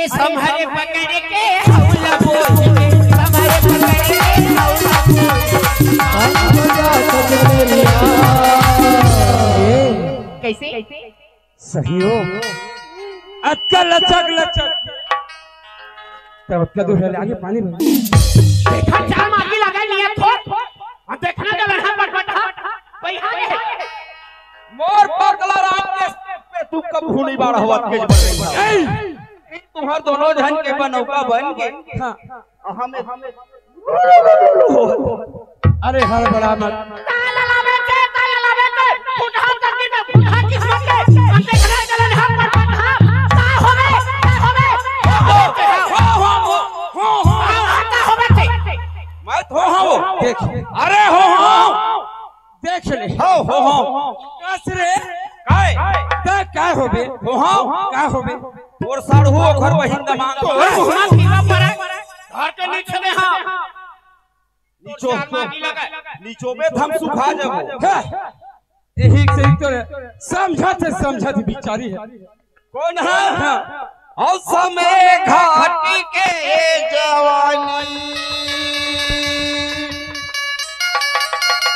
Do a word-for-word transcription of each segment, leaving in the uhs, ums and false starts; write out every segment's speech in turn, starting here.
संभरे पकड़ के हौला बोल के, संभरे पकड़ के हौला बोल के। कैसे? सही हो। अतका लचक लचक। तब अतका दूर है, आगे पानी में। देखा चाल मागी लगा लिया थोड़। हम देखना जब यहाँ पटपट, हाँ। भाई, हाँ, ये। मोर पगला राम के step पे तू कभू नहीं बाढ़ होवत के। ए! तुहर दोनों झन के बनौका बन के। हाँ। हमें, हमें। अरे हड़बड़ा मत। ताला लावे ते, ताला लावे ते, फुटहा करके ना, फुटहा किस्मत के, हम देखने चले ना, पर फुटहा, का होवे, का होवे? हो, हो, हो, हो, हो। का होवे ते? मैं तो हाँ, वो। देख। अरे हो, हो। देख ले। हो, हो, हो। कस रे। काय? ते काय होबे? हो, हो। का होबे? और साढ़ू ओखर वही दमांग। तोर मुहरा पीवा पड़े। घर के नीचे में हाँ। नीचो, नीचो में हम सुखा जाबो। हाँ। यही से ही तो समझत, समझत बिचारी है। कौन है? हाँ। और समय घाटी के जवानी।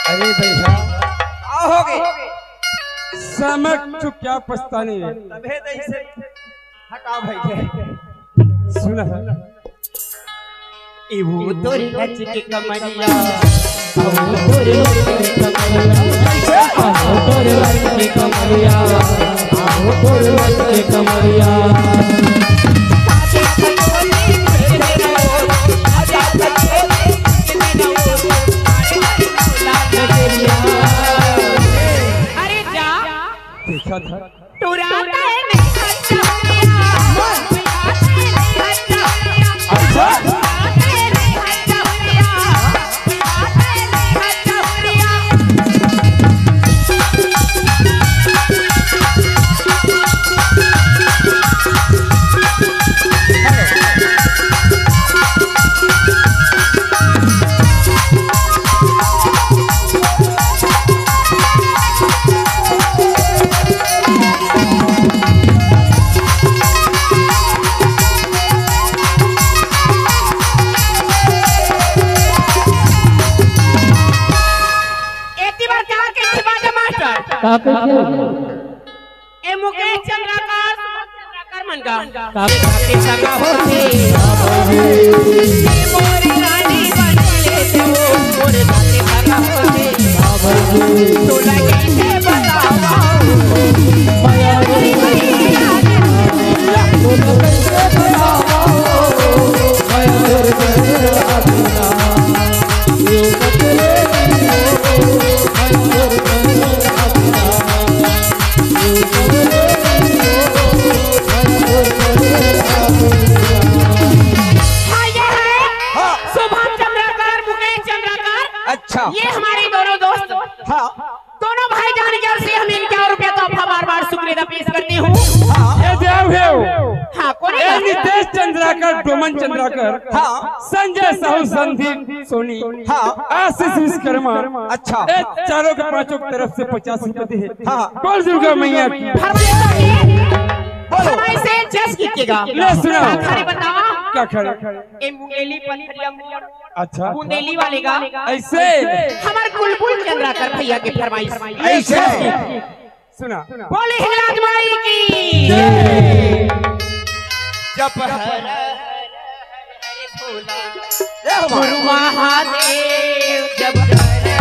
अरे भैया। का हो गए? समय चुप क्या पछतानी है। तभे तो इसे हटा भाई के। सुना है। ए वो तोरी गच के कमरिया, ए वो तोरी गच के कमरिया, ए वो तोरी गच के कमरिया, ए वो तोरी गच के कमरिया। अरे जा। देखा था। टुराता है नहीं हंसा हुआ, टुराता है नहीं हंसा हुआ, अच्छा। टुराता है नहीं हंसा हुआ, टुराता है नहीं हंसा हुआ। एती बार क्या के खिबा दे मास्टर? का कहिथे? ए मुकेश चंद्राकर, सुभाष चंद्राकर मन का। का कहिथे? सगा होथे। ए मोरी रानी बन ले तो, मोरे साथे सगा होथे। तोला कैसे बतावा? हाँ, ये है हाँ। सुभाष चंद्राकर, मुकेश चंद्राकर। अच्छा। ये हमारे दोनों दोस्त। हाँ। दोनों भाईजान की ओर से हम इक्यावन रुपया तोहफा बार बार शुक्रिया अदा पेश करती हूँ। हाँ। ये देव है। हाँ, कौन ए है? नितेश चंद्राकर, डोमन चंद्राकर, हाँ। संजय साहू, संदीप सोनी, हाँ। आशीष विश्वकर्मा। अच्छा। ए चारों के पांचों की तरफ से पचास रुपए दे। हाँ। बोल दुर्गा मैया की। फरमाइश है। बोलो। फरमाइश है, जस कीजिएगा। ले सुना। क्या खड़े बतावा? क्या खड़े? ए मुंगेली पनीर या मोर अच्छा। बुंदेली वाले का ऐसे। हमार बुलबुल चंद्राकर भैया के फरमाइश। ऐसे। सुना। बोले हिंगलाज माई की। जय। जप हर हर हर भोला। जय हो गुरु महादेव। जप हर हर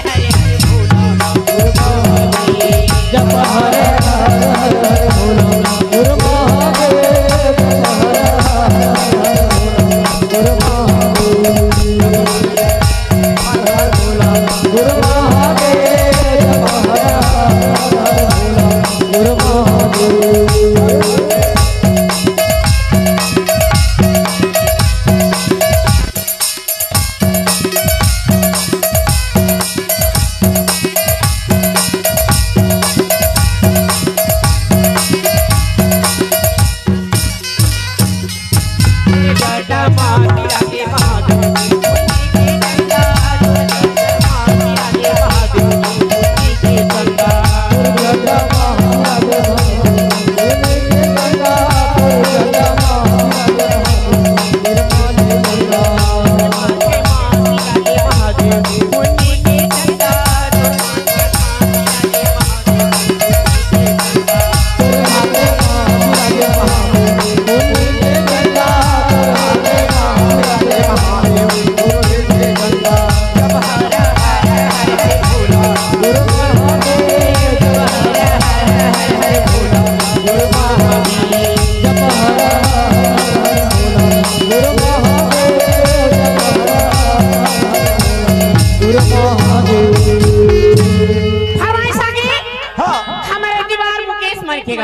हर भोला। गुरु महादेव। जप हर हर हर भोला। गुरु महादेव। जप हर हर हर भोला।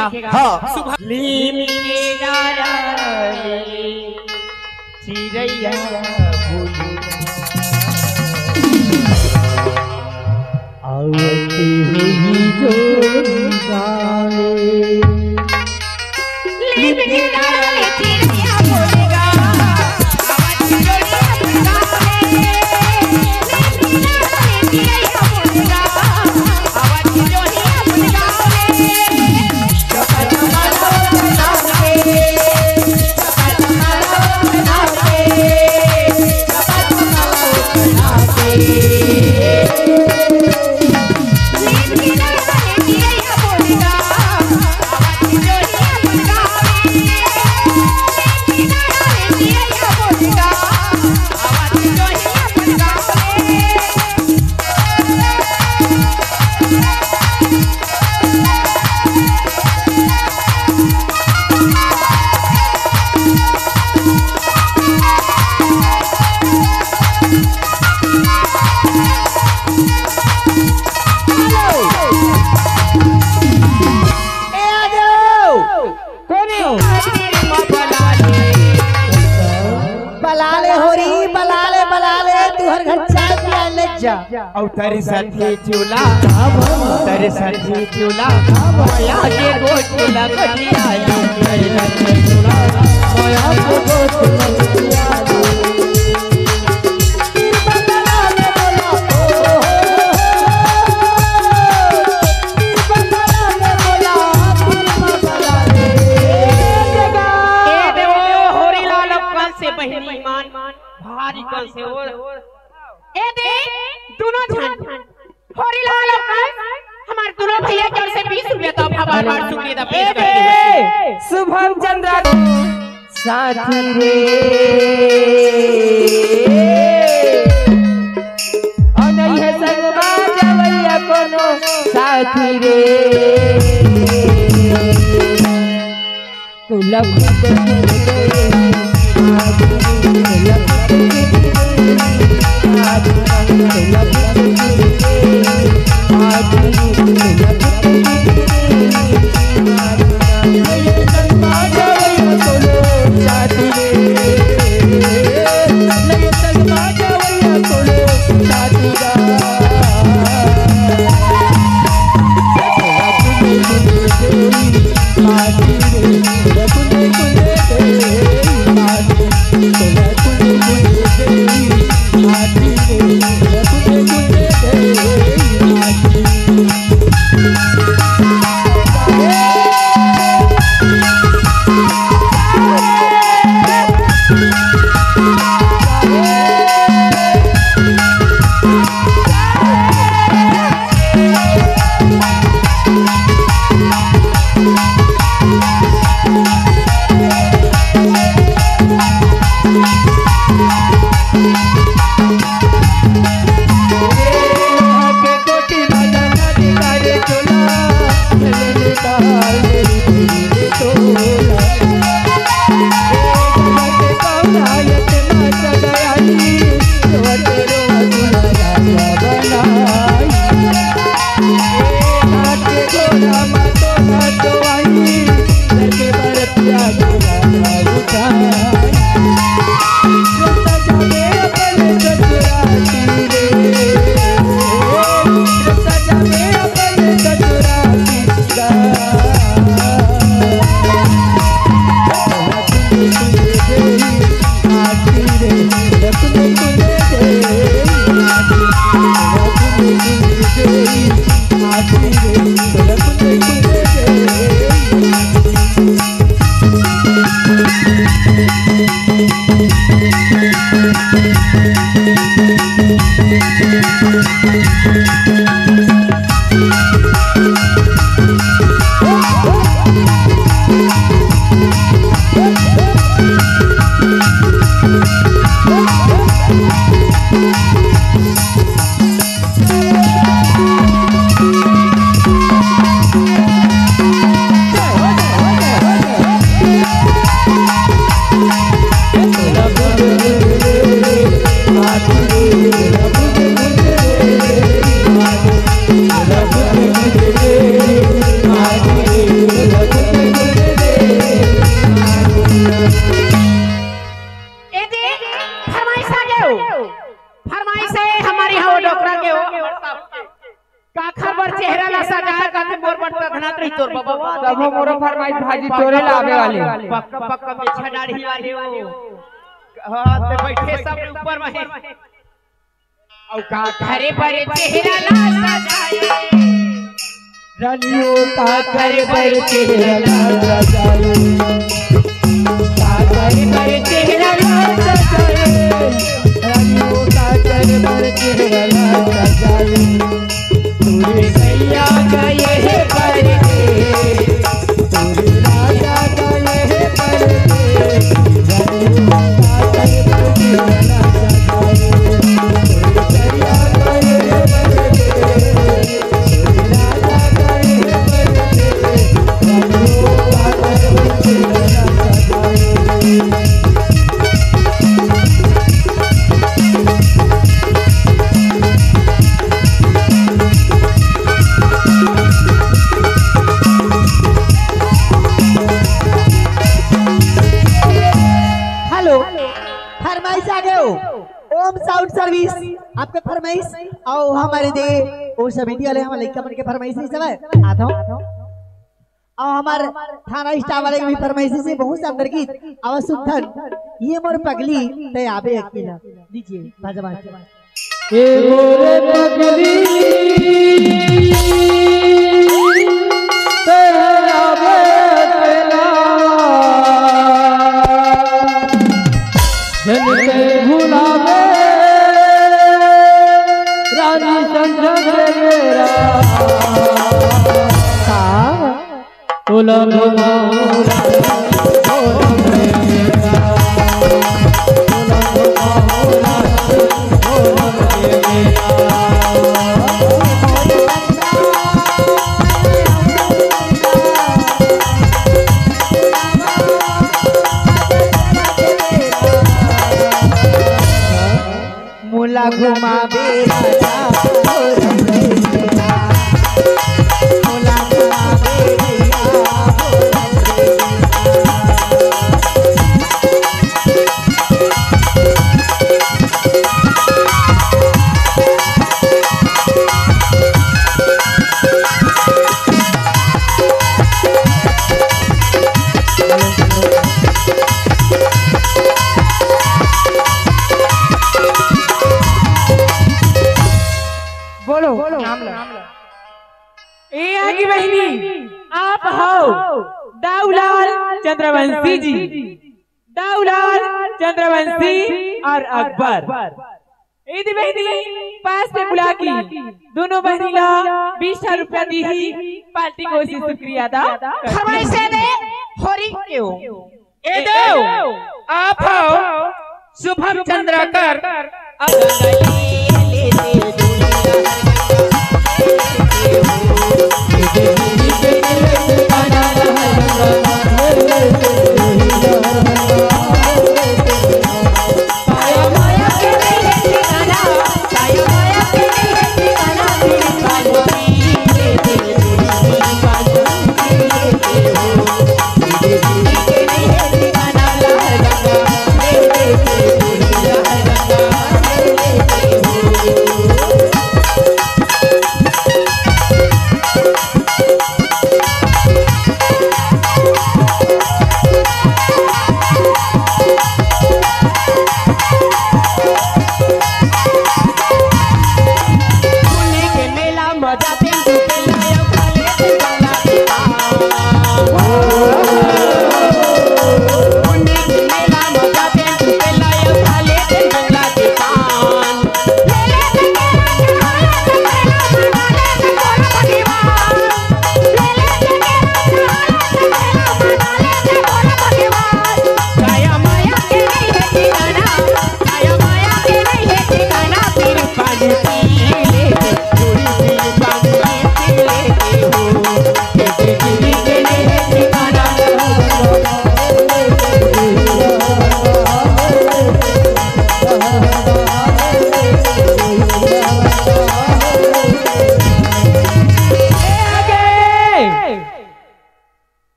हाँ। सुबह लीम के डारा ले चिरैया बोले। आवत होही जो गावे। लीम के डारा ले चिरैया बोलेगा। ए, आ जाओ। कोन हो? बला ले होरी, बला ले, बला ले, तुहर घर चाय पिया ले जा। अउ तेरे साथी चूल्हा, तेरे साथी चूल्हा, माया के गोठ लग गया, तेरे साथी चूल्हा, माया के गोठ लग गया। ए देवो, होरी लाल अब कल से बहिनी मान, भारी कल से हो। ए दे, दुनो झन, होरी लाल अब कल हमार दुनो भैया के ओर से बीस रुपया तोहफा बार बार शुक्रिया अदा ए पेश करते हैं। दे, शुभम चंद्रा। साथी रे, अउ नहीं है संगमा जवैया कोनो साथी रे। तुला खुद फरमाइश हे हमर इहाँ वो डोकरा के हो। काखर बर चेहरा ला सजाए, काथे मोर बर तधना रही तोर बाबा। तभो मोरो फरमाइश भाजी तोरे ला आवे वाले। पक्का, पक्का, बिछा डाढ़ी वाले हो। हाँ, ते बैठे सब ऊपर में हे। अउ काखर बर चेहरा ला सजाए। रानी ओ काखर बर चेहरा ला सजाए। काखर बर चेहरा ला सजाए। रानी ओ काखर बर चेहरा ला सजाए। तोरे सैया गए हे परदेस, तोरे राजा गए हे परदेस। रानी ओ काखर बर चेहरा ला सजाए। तोरे सैया गए हे परदेस। हेलो, फरमाइश आ गए हो। ओम साउंड सर्विस, आपके फरमाइश। अउ हमर दे, ओ समिति वाले हमर लइका मन के फरमाइश हे, सब आता हूँ। अउ हमर थाना स्टाफ वाले के भी फरमाइश हे, बहुत शानदार गीत। अउ सुनथन, ये मोर पगली, तैं आबे अकेला। लीजिए, बाजा बाजा। ए मोरे पगली, तैं आबे अकेला। जन के भुलावे रानी संझा के बेरा। का? तोला भुलावे रानी संझा के बेरा। तोला भुलावे रानी संझा के बेरा। मोला घुमाबे राजा, ओ रमैया। मोला घुमाबे भैया, ओ रमैया। बोलो, बोलो। नाम लो। ए आगे बहिनी, आप हव दाऊलाल चंद्रवंशी जी, दाऊलाल चंद्रवंशी और अकबर। ए दे बहिनी, पास से बुला के दोनों बहिनी ला बीस हजार रुपया दीही, पार्टी कोशिश शुक्रिया अदा। फरमाइश हे दे, होरी क्यों? ए देव, आप हव शुभम चंद्राकर।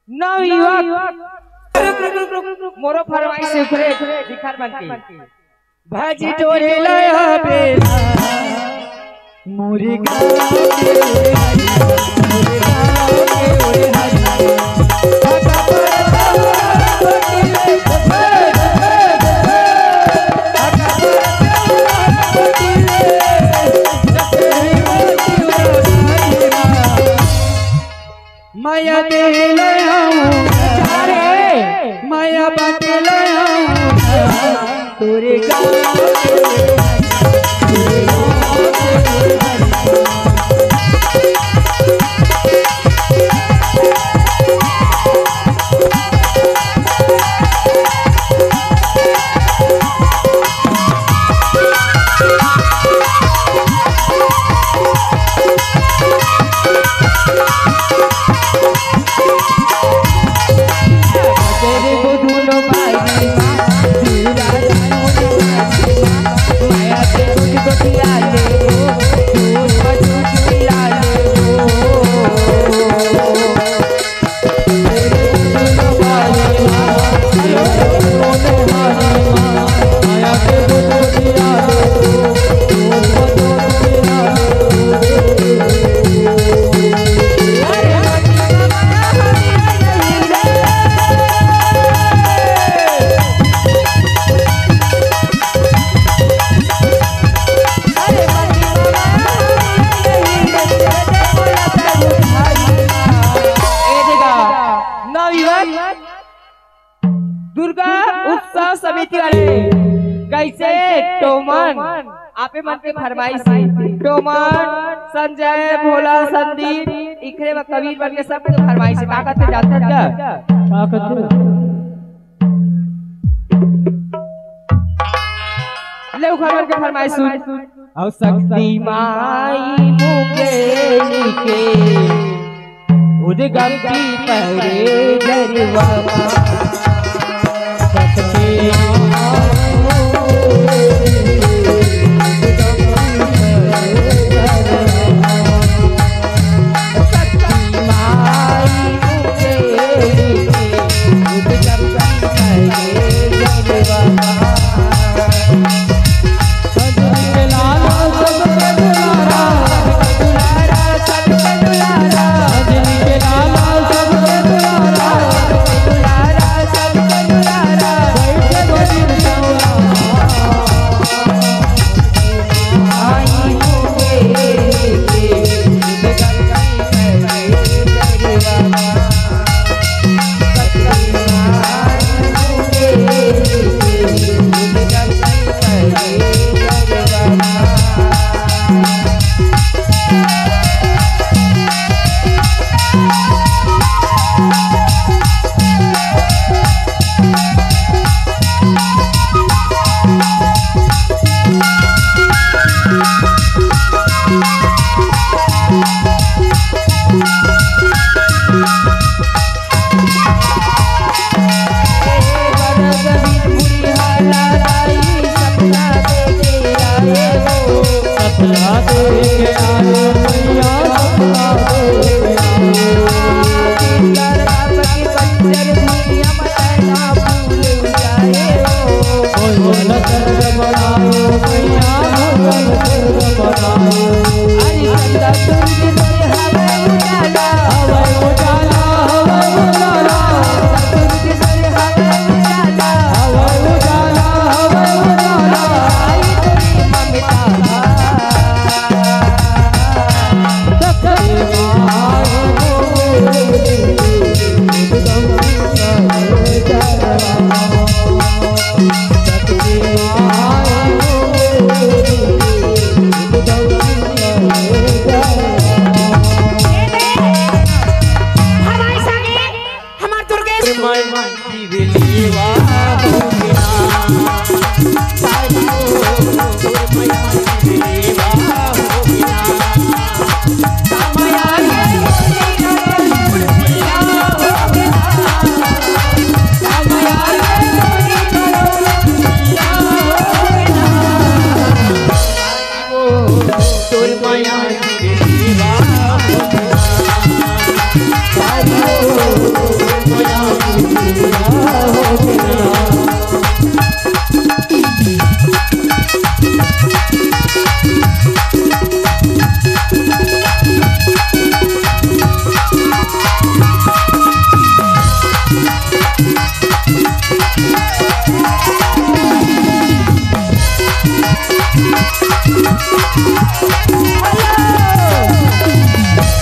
नवयुवक, रुक, रुक, रुक, रुक, रुक, मोरो फरमाइश हे, ओकरे दिखर बन के। भाजी टोरे लाया बे। माया दे ले आऊं, जा रे। माया बाटे ले आऊं, तोरे गाँव के। ए देखा, नवयुवक दुर्गा उत्सव समिति वाले कैसे टोमन, आपे मन के फरमाइश हे। टोमन, संजय, भोला, संदीप, इखरे म कबीर मन के सबके फरमाइश हे। का कथे जानथन का? का कथे? ले उखर मन के फरमाइश सुन। अउ शक्ति माई मुंगेली के उदगम की पहरे दरवा।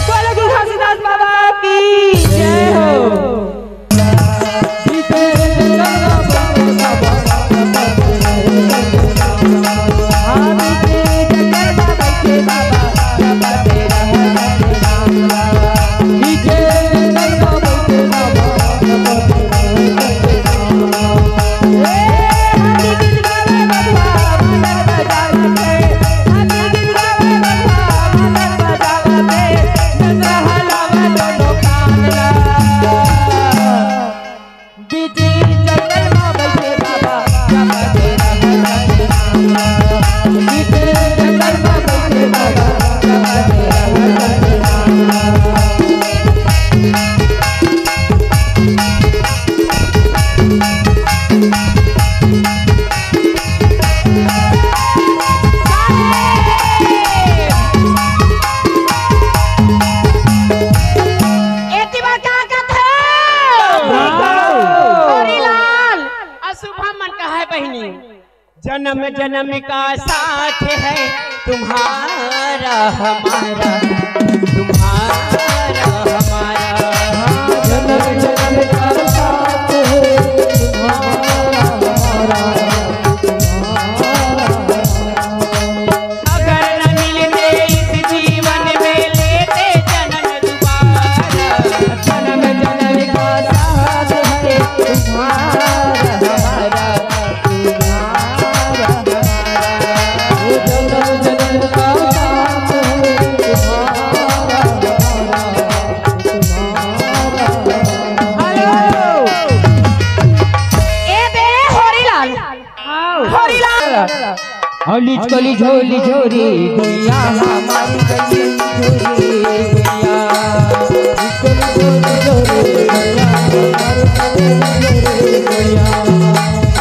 बोलो घासीदास बाबा की जय हो। एती बार का कहत हे? हरिलाल, अशुभम मन कहे बहिनी। जन्म जन्म का साथ है तुम्हारा हमारा, तुम्हारा हमारा। जन्म जन्म का साथ है तुम्हारा हमारा, तुम्हारा हमारा। अगर न मिलते इस जीवन में, लेते जन्म दोबारा। जन्म जन्म का साथ है तुम्हारा हमारा, तुम्हारा हमारा। जन्म जन्म का साथ है तुम्हारा हमारा, तुम्हारा हमारा। ए बे होरीलाल, होरीलाल। हली चली झोली झोरी गुड़िया हमारी गली झोरी गुड़िया।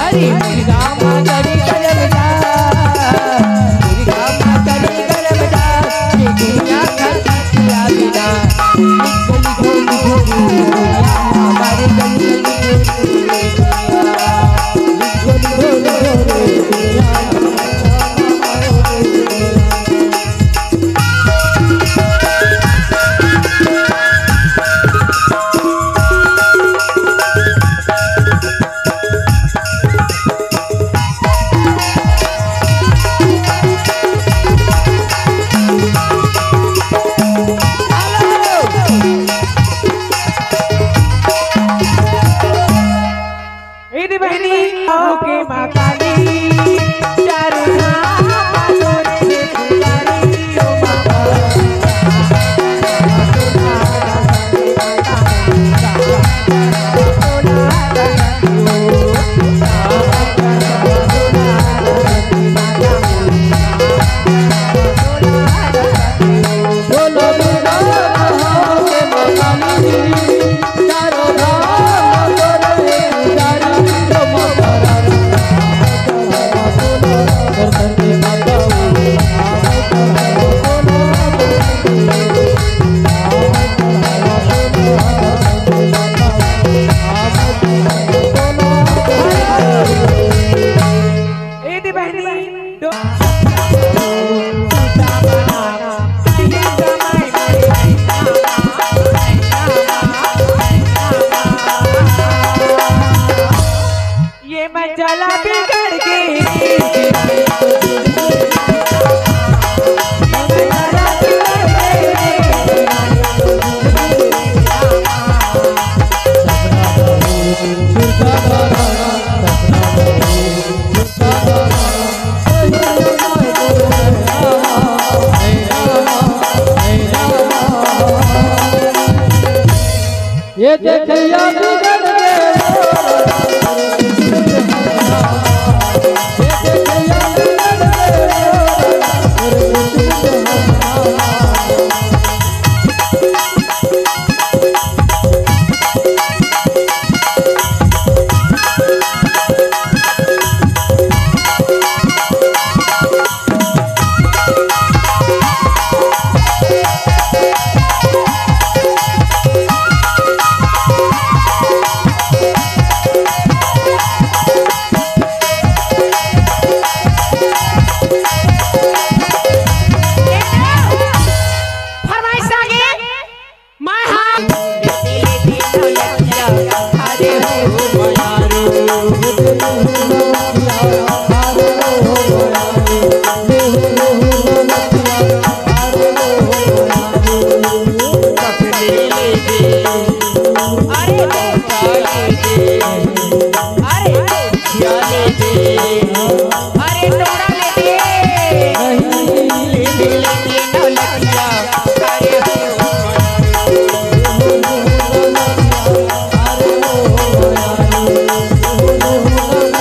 अरे दुर्गा माँ करी गरम जा, दुर्गा माँ करी गरम जा, ये दुनिया का किया बिना।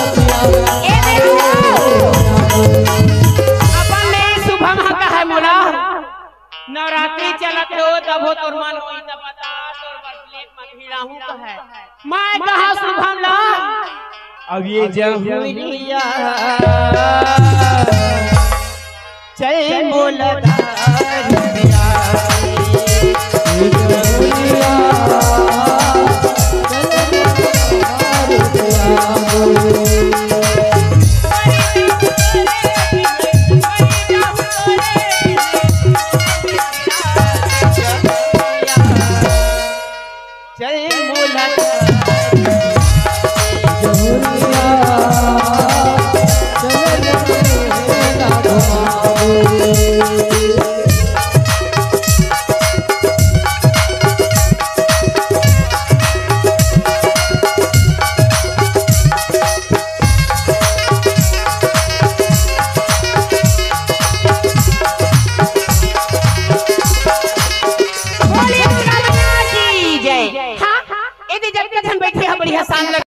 ए देखो, अपन ले शुभम ह कहे मोला, नवरात्रि चलत हे, ओ तभो तोर मन होई त बता, तोर बर प्लेट म खिलाहूं कहे। मैं कहा शुभम ला, अब ये जहुरिया चल मोला दारू पिया। चल मोला जहुरिया, चल मोला घुमाबो। बोले दुर्गा मैया की जय। हाँ, ए दे जब तक हम बैठे हैं बढ़िया शांत